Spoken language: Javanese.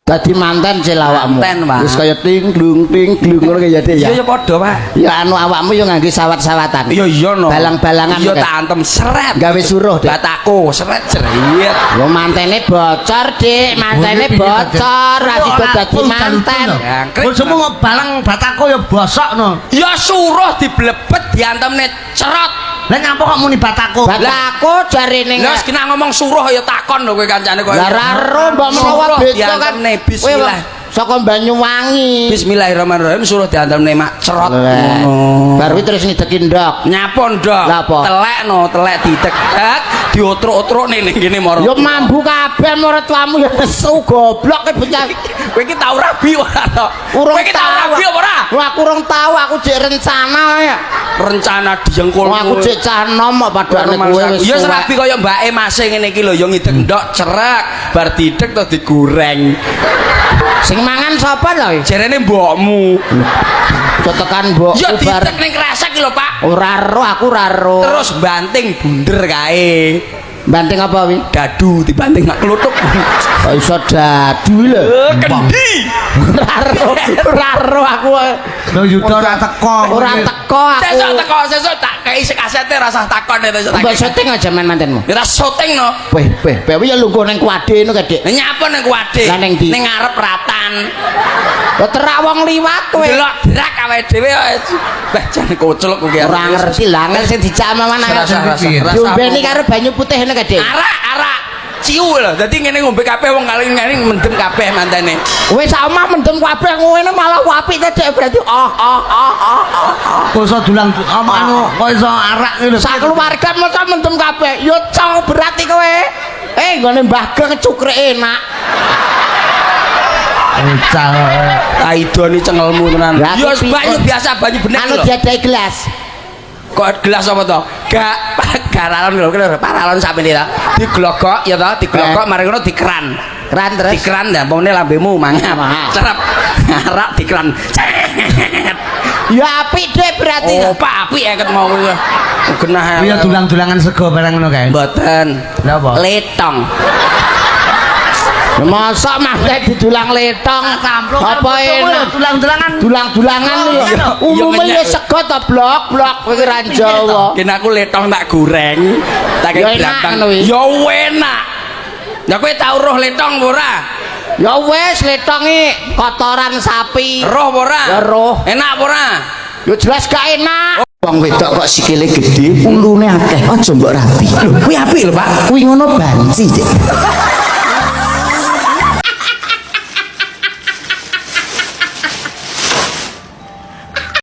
Dadi manten sih awakmu. Manten, Pak. Wis kaya ting glung ting glung ngono ya, Dik ya. Iya ya padha, Pak. Ya anu awakmu yo ngangge sawat-sawatan. Iya iya no. Balang-balangan Iya kan? tak antem seret. Gawe suruh, Dik. Batako seret seret. Lho mantene bocor, Dik. Mantene bocor, ra sida dadi manten. Jangkrik. Bojomu kok balang batako ya bosok no. Ya suruh diblebet diantemne cerot. Lah nyapa kok muni batako? Batako jarene. Lah wis kena ngomong suruh ya takon lho kowe kancane kok. Lah ra ro mbok menawa Suruh beda kan. diantemne bismillah. Kowe saka Banyuwangi. Bismillahirrahmanirrahim suruh diantemne mak cerot Lah, ngono. Baru terus ngideki ndok. Nyapa ndok? Lah apa? Telek no, telek didek-dek, diotruk-otruk ning kene moro. Ya mambu kabeh mertuamu ya nesu goblok e bocah. Kowe iki tau rabi ora to? Urung Kowe iki tau rabi apa ora? Wah, aku urung tau, aku jek rencana ya. Rencana diengkul. Wah, aku jek cah nom kok padane kowe wis. Ya tuwek. serabi kaya mbake mase ngene iki lho ya ngidek ndok cerak, bar didek terus digoreng. Sing mangan sapa lho? Jarene mbokmu. Cotekan mbokku Ya bar. didek ning kresek iki lho, Pak. Ora ro aku ora ro. Terus banting bunder kae. Banting apa wi? Dadu dibanting mak kluthuk. Kok iso dadu lho. Eh, kendi. Ora ro, ora ro aku. Lho Yuda ora teko. Ora teko aku. Sesuk teko, sesuk tak kei kasete rasah takon ya sesuk tak. Mbok syuting aja men mantenmu. Ya tak syuting no. Weh, weh, weh ya lungguh ning kuade ngono kae, Dik. Lah nyapa ning kuade? Lah ning ndi? Ning ngarep ratan. Lah terak wong liwat kowe. Delok drak awake dhewe kok. Bah jan koclok kowe. Ora ngerti lah, angel sing dijak maman Rasa, angel. rasa, rasa. Diombeni karo banyu putih ngono kae, Dik. Arak, arak. Ciu lho. Dadi ngene ngombe kabeh wong kali ngene mendem kabeh mantene. Wis sak omah mendem kabeh ngene malah apik to, Dik, berarti oh oh oh oh oh. Kok iso dulang apa anu kok iso arak iki lho. Sak keluarga masa mendem kabeh. Ya cong berarti kowe. Eh, nggone Mbah Geng cukrek enak. Bocah. Kaidoni cengelmu tenan. Lah, Ya aku banyu biasa banyu bening Anu lho. diadai gelas. Kok gelas apa to? Gak paralon lho, lho, paralon sakmene ta. Diglogok ya to, diglogok Eh. mari ngono dikeran. Keran terus. Dikeran ya, umpamane lambemu mangap. Mangap. Cerep. Arak dikeran. Ya apik Dik berarti. Oh, Pak, apik ya ket mau kuwi. Genah. Kuwi ya dulang-dulangan sego barang ngono kae. Mboten. Lha apa? Letong. Ya mosok mah didulang letong. Apa enak? Dulang-dulangan. Dulang-dulangan lho. Iya, Umume iya, ya sego to blok-blok kowe ki ra Jawa. Kene aku letong tak goreng, tak Ya kei enak blambang. ngono kuwi. Ya enak. Lah kowe tau roh letong apa ora? Ya wis letong iki kotoran sapi. Roh apa ora? Ya roh. Enak apa ora? Ya jelas gak enak. Wong wedok kok sikile gedhe, ulune akeh, aja mbok rabi. Lho, kuwi apik lho, Pak. Kuwi ngono banci, Dik.